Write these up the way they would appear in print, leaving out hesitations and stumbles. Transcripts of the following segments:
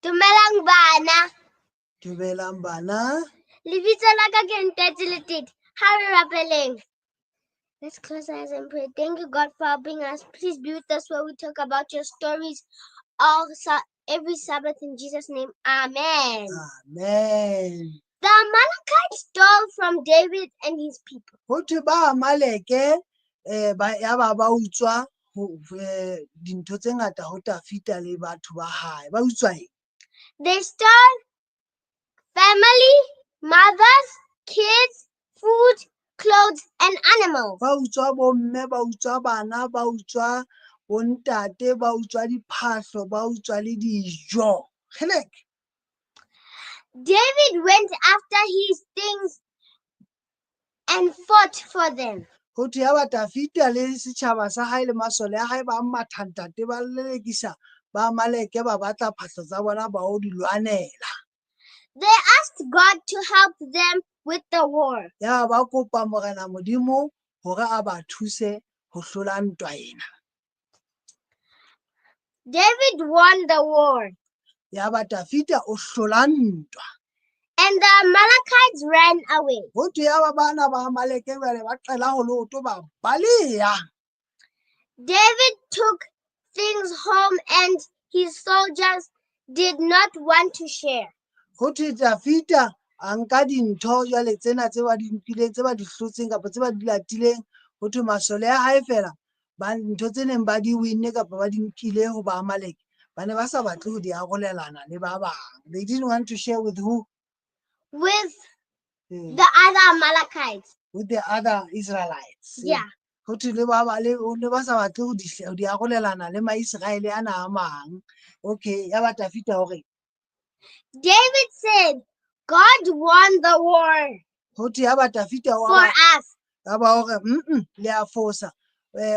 Dumelang bana. Dumelang bana. Lebitso la ka ke Ntate Letete. Ha re rapeleng. Let's close our eyes and pray. Thank you, God, for helping us. Please be with us while we talk about your stories all every Sabbath in Jesus' name. Amen. Amen. The Amalekites stole from David and his people. Ho thwe ba Amaleke ba ya ba ba utswa dintho tse ngata ho Tafita le batho ba hae. Ba utswa eng? They stole family, mothers, kids, food, clothes, and animals. Ba utswa bomme, ba utswa bana, ba utswa bontate, ba utswa diphahlo, ba utswa le dijo. Kgeleke. David went after his things and fought for them. Ho thwe ya ba Tafita le setjhaba sa hae le masole a hae ba matha ntate ba lelekisa ba Amaleke ba batla phahlo tsa bona ba o di lwanela. They asked God to help them with the war. Ya ba kopa Morena Modimo hore a ba thuse ho hlola ntwa ena. David won the war. Ya ba Tafita o hlola ntwa. And the Amalekites ran away. Ho thwe ya ba bana ba Amaleke jwale ba qela ho leoto ba baleha. David took things home and his soldiers did not want to share. Ho thwe Tafita a nka dintho jwale tsena tse ba di nkileng, tse ba di hlotseng kapa tse ba di latileng. Ho thwe masole a hae fela ba ntho tse neng ba di winne kapa ba di nkile ho ba Amaleke ba ne ba sa batle ho di arolelana le ba bang. They didn't want to share with who? With the other Amalekites. With the other Israelites. Yeah. Ho thwe le ba ba le ne ba sa batle ho di arolelana le Maiseraele ana a mang. Okay, ya ba Tafita hore David said, God won the war. Ho thwe ya ba Tafita wa For us. Ya ba hore, le a fosa.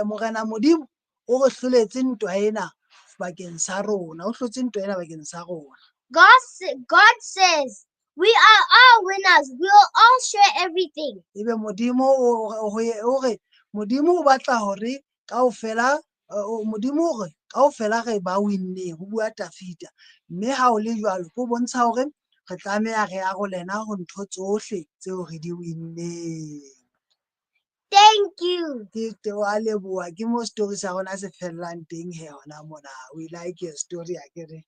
Morena Modimo o re hloletse ntwa ena bakeng sa rona. O hlotse ntwa ena bakeng sa rona. God says, we are all winners. We will all share everything. Ebe Modimo o re, Modimo o batla hore kaofela, Modimo o re kaofela re ba winneng, ho bua Tafita. Mme ha o le jwalo, ho bontsha hore re tlameha re arolena ho ntho tsohle tseo re di winneng. Thank you. Ke te wa leboha, ke mo story sa rona se fellang teng he hona mona. We like your story, akere.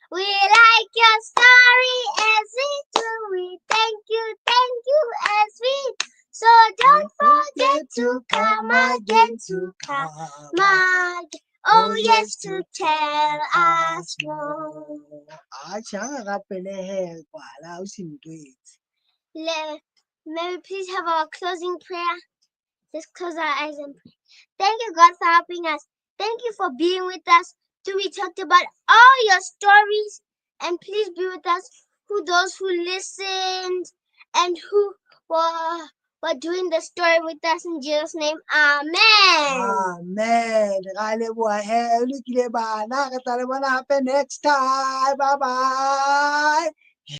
We like your story as we do. We thank you as we. So don't forget to come again, to come again. Oh yes, to tell us more. Atjhe, ha re rapele he kwala, o se ntwetse. May we please have our closing prayer? Let's close our eyes and pray. Thank you, God, for helping us. Thank you for being with us. We talked about all your stories, and please be with us, who those who listened and who were doing the story with us, in Jesus' name. Amen. Amen. Ra leboha he, o lokile bana, re tla le bona hape next time. Bye bye.